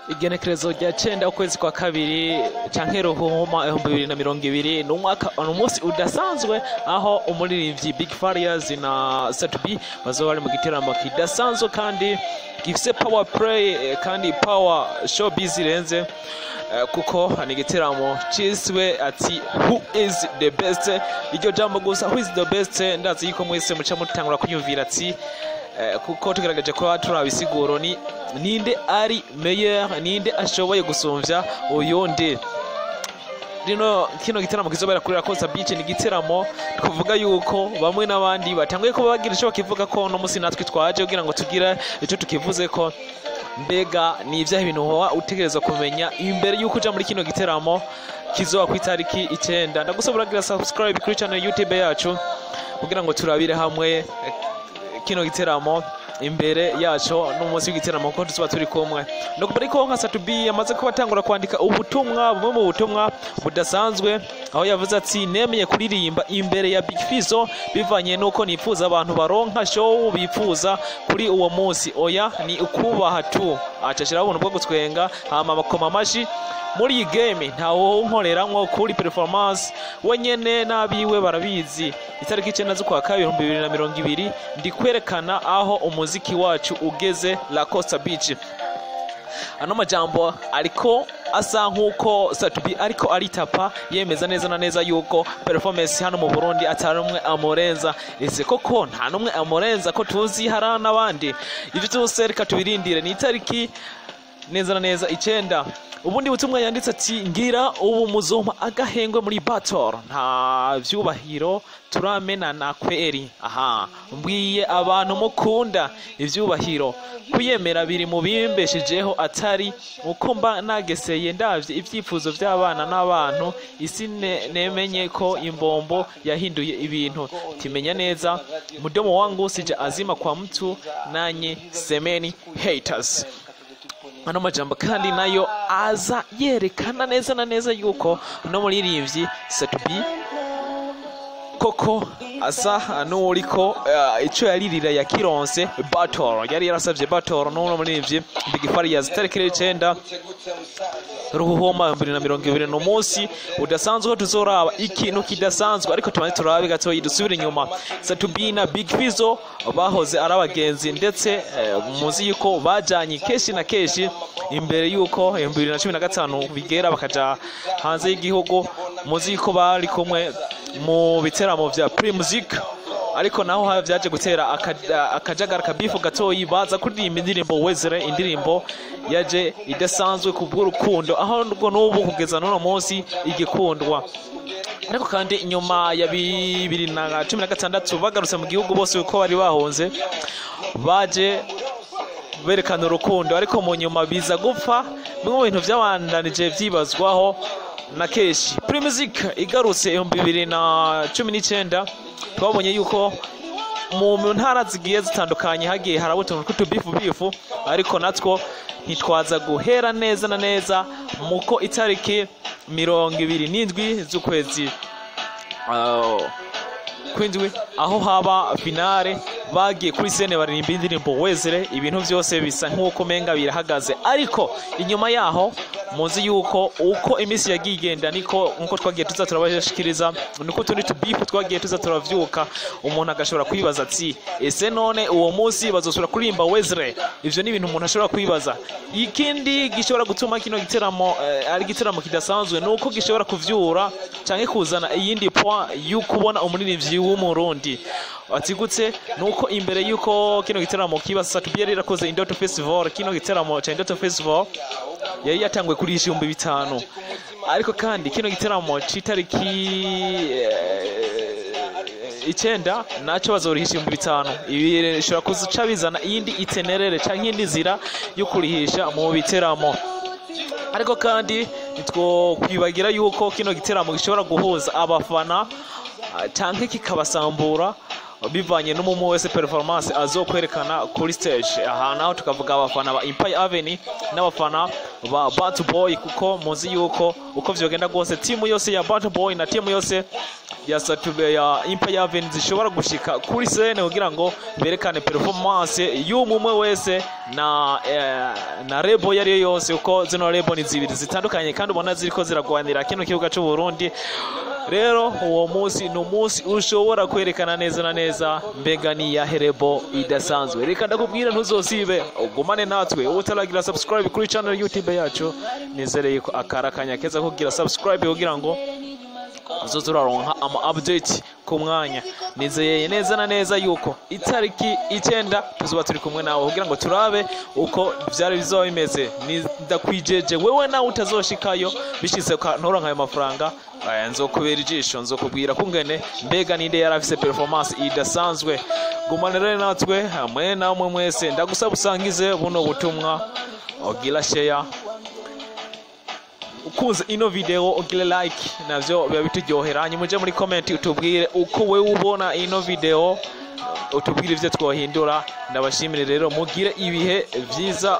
Igenekerezo rya 9 ukwezi kwa kabiri canke ruhuma 2020 ni umwaka, ni umunsi udasanzwe aho umuririmbyi Big Farious na Sat-B bazoba bari mu giteramo kidasanzwe kandi gifise power play, kandi power showbiz irenze, kuko ni igiteramo ciswe ati "Who is the best?" Iryo jambo gusa, "Who is the best", ndazi yuko mwese muca mutangura kunyumvira ati kuko tugerageje kuba turabisiguro ni ninde ari meilleur, ninde ashoboye gusumvya uyundi. Rino kino giteramo kizobera kuri La Costa Beach ni igiteramo twavuga yuko bamwe n'abandi batanguye kuba bagira ico bakivuga ko no musi natwe twaje kugira ngo tugire ico tukivuze ko. Mbega ni ivyaha ibintu woba utegerezwa kumenya imbere yuko uja muri kino giteramo kizoba ku itariki 9? Ndagusaba uragira subscribe kuri channel YouTube yacu kugira ngo turabire hamwe kino giteramo imbere yaco n'umunsi w'igiteramo, kuko tuzoba turi kumwe. No ariko nka Sat-B yamaze kuba atangura kwandika ubutumwa, bumwe mu butumwa budasanzwe, aho yavuze ati: "Nemeye kuririmba imbere ya Big Fizzo bivanye nuko nifuza abantu baronka show bifuza kuri uwo munsi. Oya, ni ukubaha tu." Aca ashiraho ubuntu bwo gutwenga, hama bakoma amashi. "Muri iyi game ntawo nkoreramwo kuri performance, we nyene n'abiwe barabizi. Itariki 9 z'ukwa kabiri 2020 ndi kwerekana aho umuziki wacu ugeze, La Costa Beach." Ano majambo ariko asa nk'uko Sat-B ariko aritapa, yemeza neza na neza yuko performance hano mu Burundi atari umwe amurenza. Ese koko nta n'umwe amurenza, ko tuzi hari n'abandi? Ivyo byose reka tubirindire, ni itariki neza na neza 9. Ubundi butumwa yanditse ati: "Ngira ubu muzompa agahengwe muri battle, nta vyubahiro turamenana kweri. Aha mbwiye abantu mukunda ivyubahiro, kwiyemera biri mu bimbeshejeho, atari uko mba nageseye ndavye ivyifuzo vy'abana n'abantu isi nemenye ko imbombo yahinduye ibintu. Timenya neza mdomo wangu sija azima kwa mtu, nanyi semeni haters." Ano majambo kandi nayo aza yerekana neza na neza yuko no muririmbyi Sat-B koko asa n'uwuriko ico yaririra yakironse, battle yari yarasavye, battle n'uno muririmbyi Big Farious. Tariki 9 ruhuhuma 2020 ni umunsi udasanzwe tuzoraba ikintu kidasanzwe. Ariko tubanze turabe gatoyi, dusubire inyuma. Sat-B na Big Fizzo bahoze ari abagenzi, ndetse muzi yuko bajanye kenshi na kenshi imbere yuko 2015 bigera bakaja hanze y'igihugu. Muzi yuko bari kumwe mu biteramo vya Primusic, ariko naho vyaje gutera akajagari, kabifu gatoyi, baza kuririmba indirimbo Wezere, indirimbo yaje idasanzwe ku bw'urukundo, aho ngo n'ubu kugeza n'uno munsi igikundwa. Ariko kandi inyuma ya 2016 bagarutse mu gihugu bose uko bari bahunze, baje berekana urukundo, ariko mu nyuma biza gupfa. Bimwe mu bintu byabandanije vyibazwaho na keshi, Primusic igarutse 2019, twabonye yuko mu ntara zigiye zitandukanye hagiye haraba utuntu tw'utubifu bifu, ariko natwo ntitwaza guhera neza na neza muko itariki 27 z'ukwezi kw'indwi, aho haba finale, bagiye kuri scène baririmba indirimbo Wezere, ibintu byose bisa nk'uko menga birahagaze. Ariko inyuma yaho muzi yuko uko iminsi yagiye igenda, niko nkuko twagiye tuza turabashikiriza, niko utundi tubifu twagiye tuza turavyuka. Umuntu agashobora kwibaza ati: "Ese none uwo munsi bazosubira kuririmba Wezere?" Ivyo ni ibintu umuntu ashobora kwibaza. Ikindi gishobora gutuma kino giteramo ari igiteramo kidasanzwe nuko gishobora kuvyura canke kuzana iyindi point y'ukubona umuririmbyi w'Umurundi atigutse. Nuko imbere yuko kino giteramo kiba, Sat-B yari yarakoze Indoto Festival. Kino giteramo ca Indoto Festival yari yatanguye kuri 5000, ariko kandi kino giteramo c'itariki 9 naco bazorihisha 5000. Ibi bishobora kuca bizana iyindi itinéraire canke iyindi nzira yo kurihisha mu biteramo. Ariko kandi nitwo kwibagira yuko kino giteramo gishobora guhuza abafana canke kikabasambura. Bivanye n'umumu wese performance azokwerekana kuri stage. Aha naho tukavuga abafana ba Empire Avenue n'abafana ba Bad Boy, kuko muzi yuko uko vyogenda rwose timu yose ya Bad Boy na timu yose ya Satube ya Empire Avenue zishobora gushika kuri scene kugira ngo berekane performance y'umumwe wese na label yari yose, uko zino label ni zibiri zitandukanye kandi ubona ziriko ziragwanira kino kibuga c'u Burundi. Rero uwo munsi ni umunsi ushobora kwerekana neza na neza mbega ni ya label idasanzwe. Reka ndakubwira, ntuzosibe, ugumane natwe. Utaragira subscribe kuri channel YouTube yacu, nizere yuko akara kanya keza kugira subscribe kugira ngo uzoza uraronka ama update ku mwanya. Nizeye neza na neza yuko itariki 9 tuzoba turi kumwe nawe kugira ngo turabe uko vyari bizoba bimeze. Ndakwijeje wewe nawe utazoshikayo, bishitse ntoronka ayo mafaranga, nzokubera ijisho, nzokubwira kungene mbega ninde yari afise performance idasanzwe. Gumana rero natwe hamwe namwe mwese. Ndagusaba usangize buno butumwa, ugira share ukunze ino video, ugire like, navyo biba bituryohera. Hanyuma uje muri comment utubwire uko wewe ubona ino video, utubwire ivyo twohindura. Ndabashimire rero, mugire ibihe vyiza.